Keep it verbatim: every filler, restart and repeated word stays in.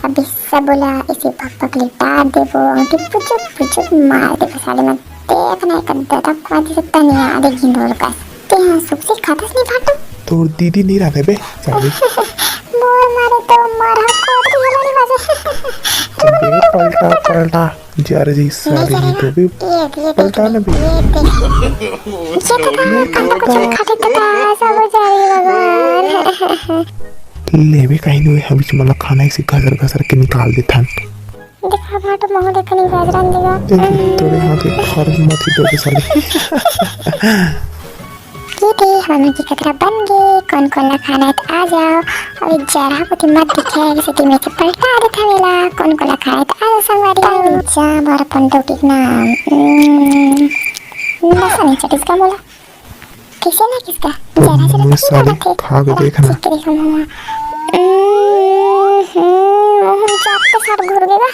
अभी सब बोला, इसे पक पक लिटा देबो, अंगूठी पुचुक पुचुक मार देबो साले मन। देख ना, एक दतक वादी से तनिया दे घिंडोर कस। ते हाँ, सुख से खातस नहीं फाटो। तोर दीदी नहीं रहते बे, साले। मोर मारे तो मरहा कोतरी हला नहीं बाजे। अबे पलटा, पलटा। जा रे जी, नहीं सारी चलेगा। तो भी ये, ये पलटा देख, ना बे। ये देख। ये तो था, हम तो कुछ खाते तो था, सब जा रही भगवान। ले बे, कहीं नहीं, हम बीच मतलब खाना इसे घसर घसर के निकाल देता। देखा भाटो, महू देखा नहीं गाजरन देगा। ए, तोरे हाथ के खर मत ही दे साले। ये दे, हमन के ककरा बन गे। कौन कौन ला खाना है तो आ जाओ। अबे जरा को तो मत दिखे, ऐसे कि मैं तो पलटा देता वेला। कौन कौन ला खाना है तो आ जाओ संगवारी। जा बर अपन डोकी के नाम। हम्म, नशा नहीं चढ़ इसका मोला। कैसे ना किसका? जरा जरा मुँह तो साले पीता खा के रखे। देखना। ठीक है, देखो मामा। हम्म, हम्म, हम जात के साथ घुर गए बा।